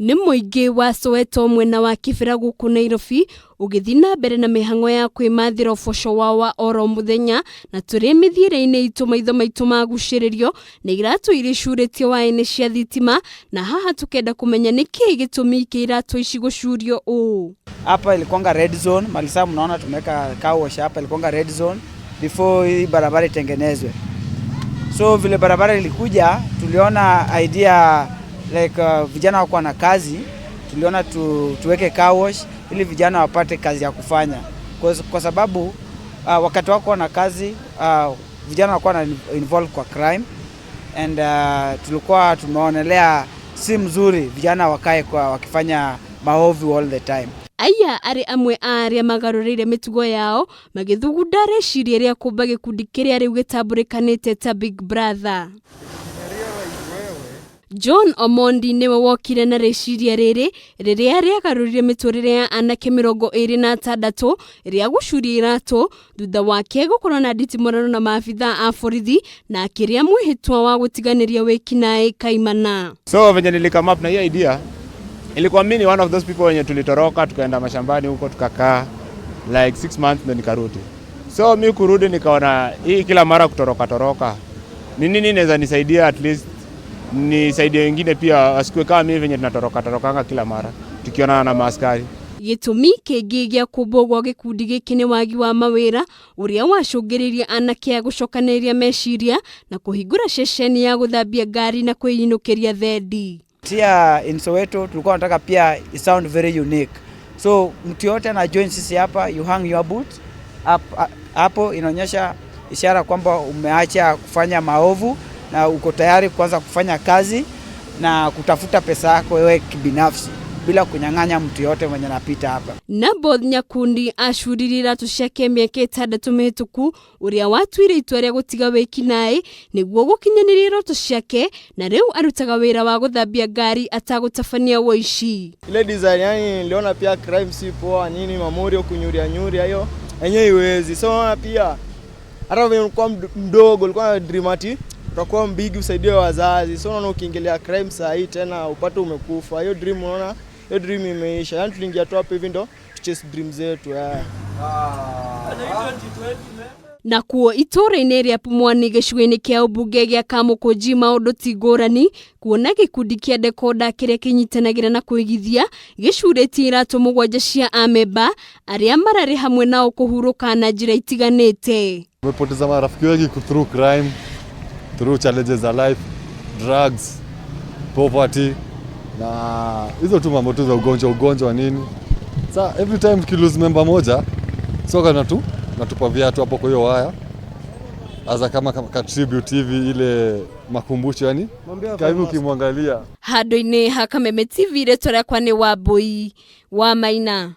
Nĩ mũingĩ wa Soweto mwena wa Kibera gũkũ Nairobi ũgĩthiĩ na mbere na mĩhang'o ya kwĩmathĩra ũboco wao wa oro mũthenya, na tũrĩ mĩthiĩre-inĩ itũ maitho maitũ magucĩrĩrio nĩ iratũ iria icurĩtio waya-inĩ cia thitima, na haha tũkenda kũmenya nĩkĩĩ gĩtũmi kĩa iratũ ici gũcurio ũũ. Hapa ilikuwanga red zone, mahali sasa mnaona tumeweka car wash hapa ilikuwanga red zone before hii barabara itengenezwe. So vile barabara ilikuja, tuliona idea like vijana wakuwa na kazi, tuliona tuweke car wash ili vijana wapate kazi ya kufanya. Kwa sababu wakati wako na kazi, vijana wakuwa na involved kwa crime and tulikuwa tumeonelea si mzuri vijana wakae kwa wakifanya maovu all the time. Aya arĩ amwe a arĩa magarũrĩire mĩtugo yao magĩthugunda rĩciria rĩa kũmba gĩkundi kĩrĩa rĩu gĩtambũrĩkanĩte ta Big Brother. John Omondi nĩwe wokire na rĩciria rĩrĩ rĩrĩa rĩagarũrire mĩtũrĩre ya anake 26 rĩa gũcuria iratũ thutha wake gũkorwo na nditimũrano na maabithaa a borithi na akĩrĩa mwĩhĩtwa wa gũtiganĩria wĩkinaĩ kaimana. So venye nilicome up na hiyo idea, ilikuwa mimi ni one of those people wenye tulitoroka tukaenda mashambani huko, tukakaa like 6 months ndo nikarudi. So mi kurudi nikaona hii kila mara kutoroka toroka ni nini inaweza nisaidia, at least nisaidie wengine pia wasikue kama mimi venye tunatoroka torokanga kila mara tukionana na maaskari. Gĩtũmi kĩngĩ gĩa kũmbwo gwa gĩkundi gĩkĩ nĩ wagi wa mawĩra ũrĩa wacũngĩrĩirie anake a gũcokanĩrĩria meciria na kũhingũra ceceni ya gũthambia ngari na kwĩinũkĩria thendi. Tia in Soweto tulikuwa tunataka pia sound very unique. So mtu yote ana join sisi hapa, you hang your boot hapo, inaonyesha ishara kwamba umeacha kufanya maovu na uko tayari kuanza kufanya kazi na kutafuta pesa yako wewe kibinafsi bila kunyang'anya mtu yote mwenye anapita hapa. Naboth Nyakundi acuririe iratũ ciake mĩaka 6 mĩhĩtũku ũrĩa watuire itua rĩa gũtiga wĩkinaĩ nĩguo gũkinyanĩria iroto ciake, na rĩu arutaga wĩra wa gũthambia ngari atagũtabania ũici. Ile design, yani niliona pia crime si poa, nini, mamorio kunyuria nyuria, hiyo yenyewe iwezi. So unaona pia hata vile ulikuwa mdogo ulikuwa na dream ati utakuwa mbigi usaidie wazazi. So unaona ukiingilia crime saa hii tena upate umekufa. Hiyo dream, unaona hiyo dream imeisha. Yani tuliingia tu hapo hivi ndo tuchase dream zetu, yeah. Nakuo itũũra-inĩ rĩa Pumwani gĩcigo-inĩ kĩa ũmbunge gĩa Kamũkũnji maũndũ ti ngũrani, kuona gĩkundi kĩa Dekonda kĩrĩa kĩnyitanagĩra na kũigithia gĩcurĩtie iratũ mũgwanja cia amemba arĩa mararĩ hamwe nao kũhurũka na njĩra itiganĩte. Tumepoteza marafiki wengi through crime, through challenges za life, drugs, poverty na hizo tu mambo tu za ugonjwa ugonjwa nini. Sa every time tukilose member moja, soka natupa viatu hapo kwa hiyo waya aza kama ka tribute hivi, ile makumbusho, yani kama hivi ukimwangalia. Handũ-inĩ ha Kameme TV, rĩtwa rĩakwa nĩ Wambui wa Maina.